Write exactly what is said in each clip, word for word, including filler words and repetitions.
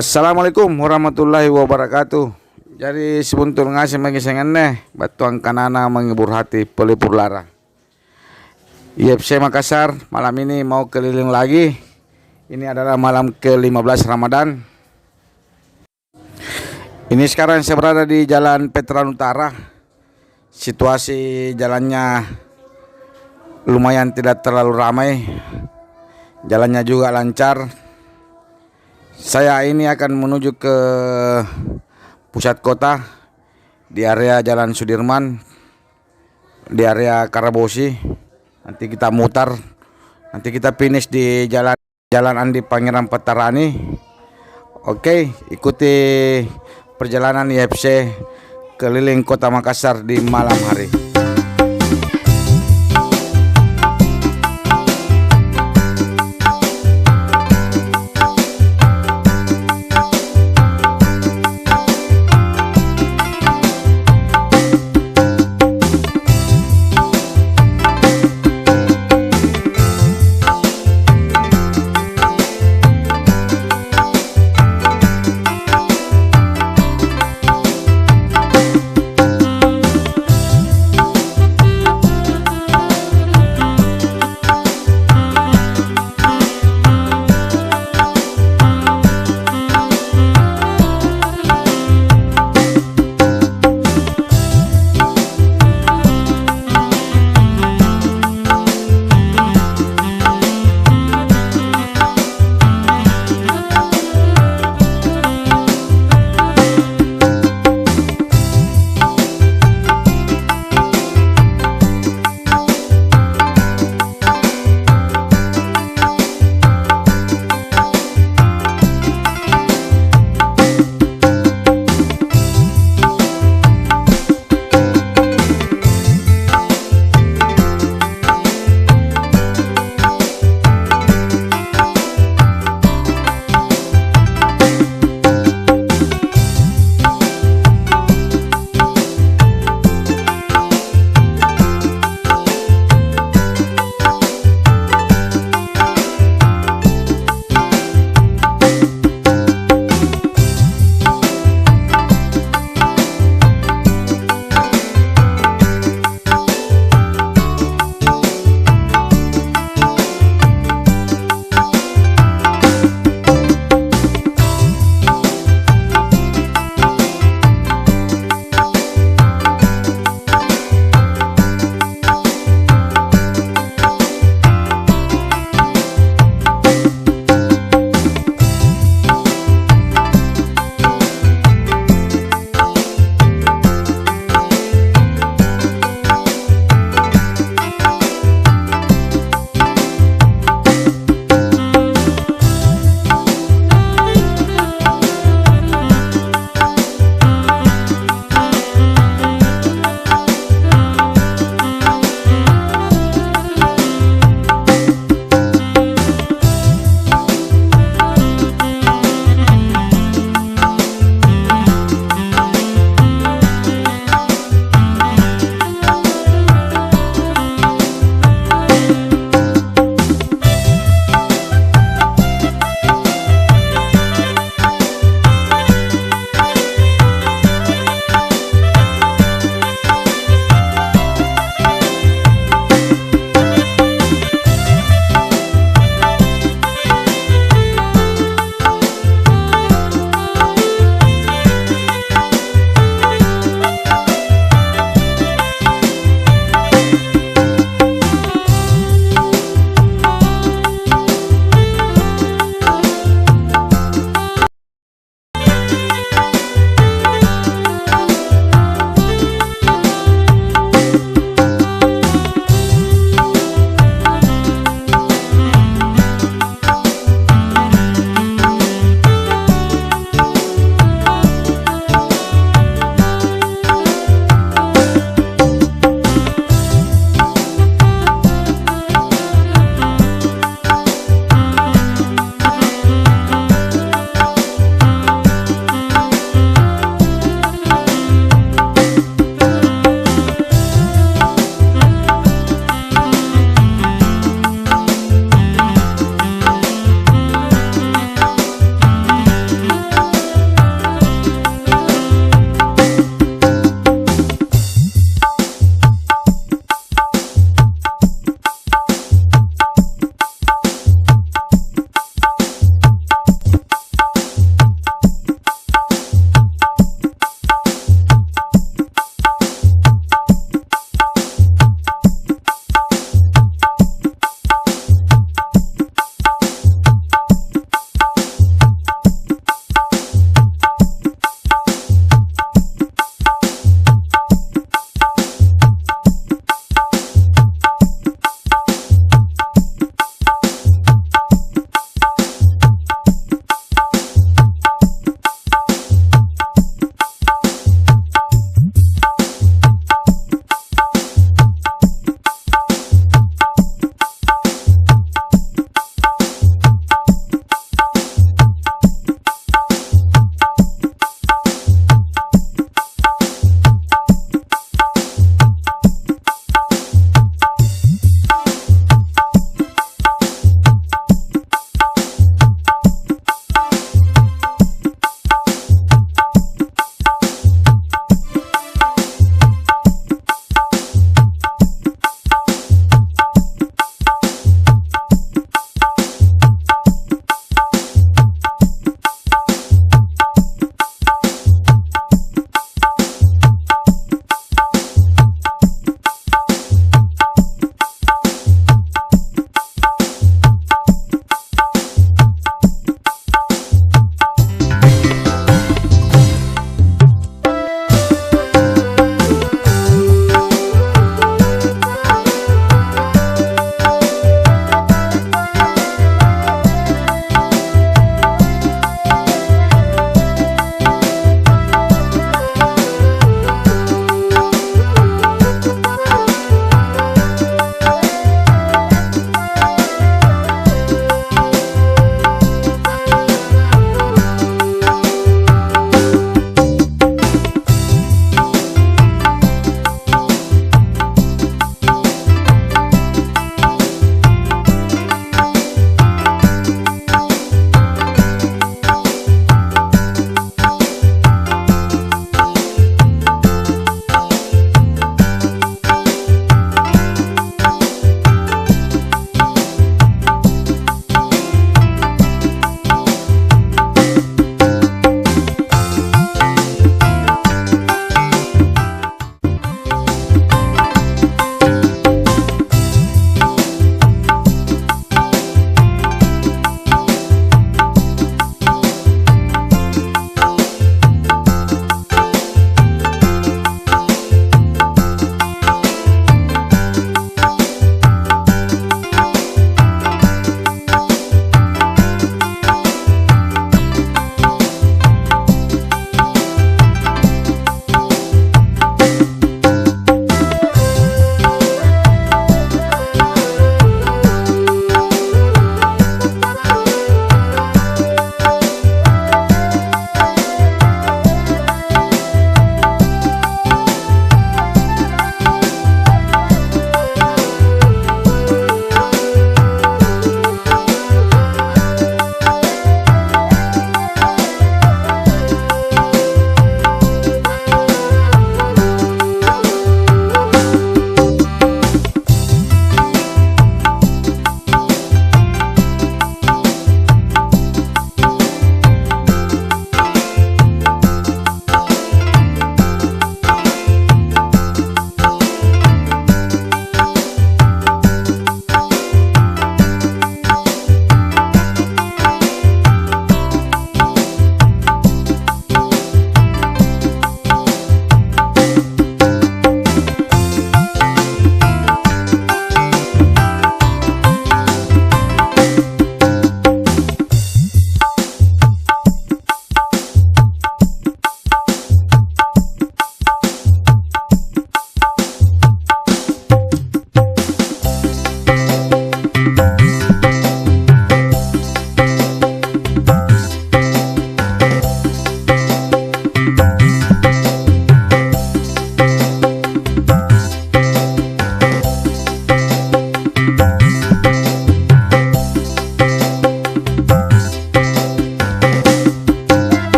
Assalamualaikum warahmatullahi wabarakatuh. Jadi, sebuntul ngaseng maki senganne, battuang kanana menghibur hati pelipur lara. I F C Makassar malam ini mau keliling lagi. Ini adalah malam ke lima belas Ramadan. Ini sekarang saya berada di Jalan Veteran Utara. Situasi jalannya lumayan tidak terlalu ramai. Jalannya juga lancar. Saya ini akan menuju ke pusat kota di area Jalan Sudirman, di area Karabosi. Nanti kita mutar, nanti kita finish di jalan Jalan Andi Pangerang Patarani. Oke, ikuti perjalanan I F C keliling Kota Makassar di malam hari.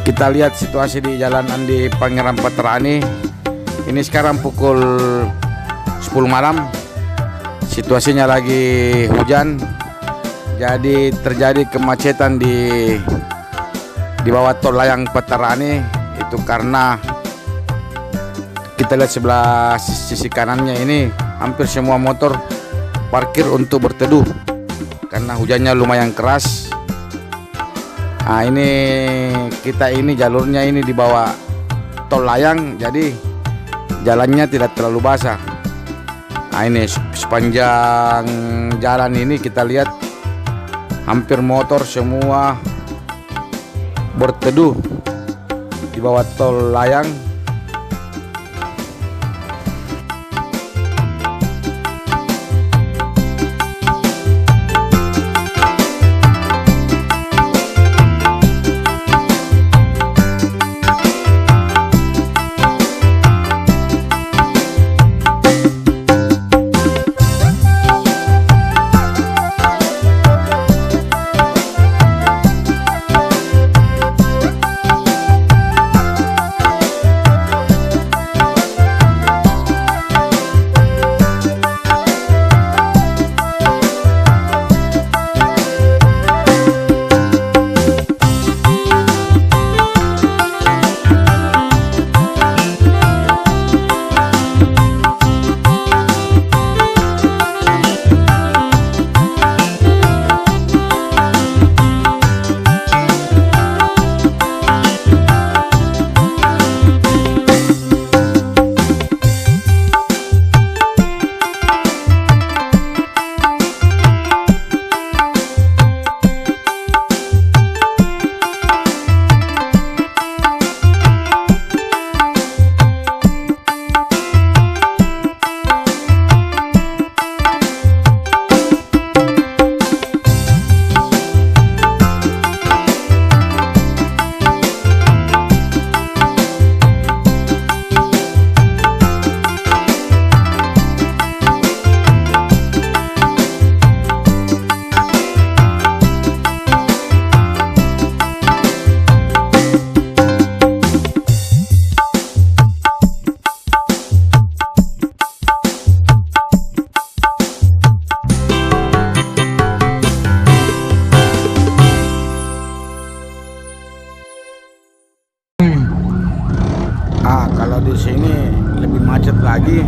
Kita lihat situasi di jalanan di Pangeran Patarani. Ini sekarang pukul sepuluh malam. Situasinya lagi hujan. Jadi terjadi kemacetan di di bawah tol layang Patarani itu karena kita lihat sebelah sisi kanannya ini hampir semua motor parkir untuk berteduh karena hujannya lumayan keras. Nah, ini kita ini jalurnya ini di bawah tol layang, jadi jalannya tidak terlalu basah. Nah, ini sep-, sepanjang jalan ini kita lihat hampir motor semua berteduh di bawah tol layang. Ah, kalau di sini lebih macet lagi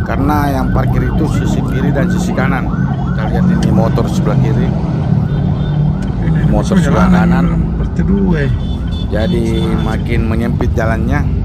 karena yang parkir itu sisi kiri dan sisi kanan. Kita lihat ini motor sebelah kiri, motor sebelah kanan. Jadi makin menyempit jalannya.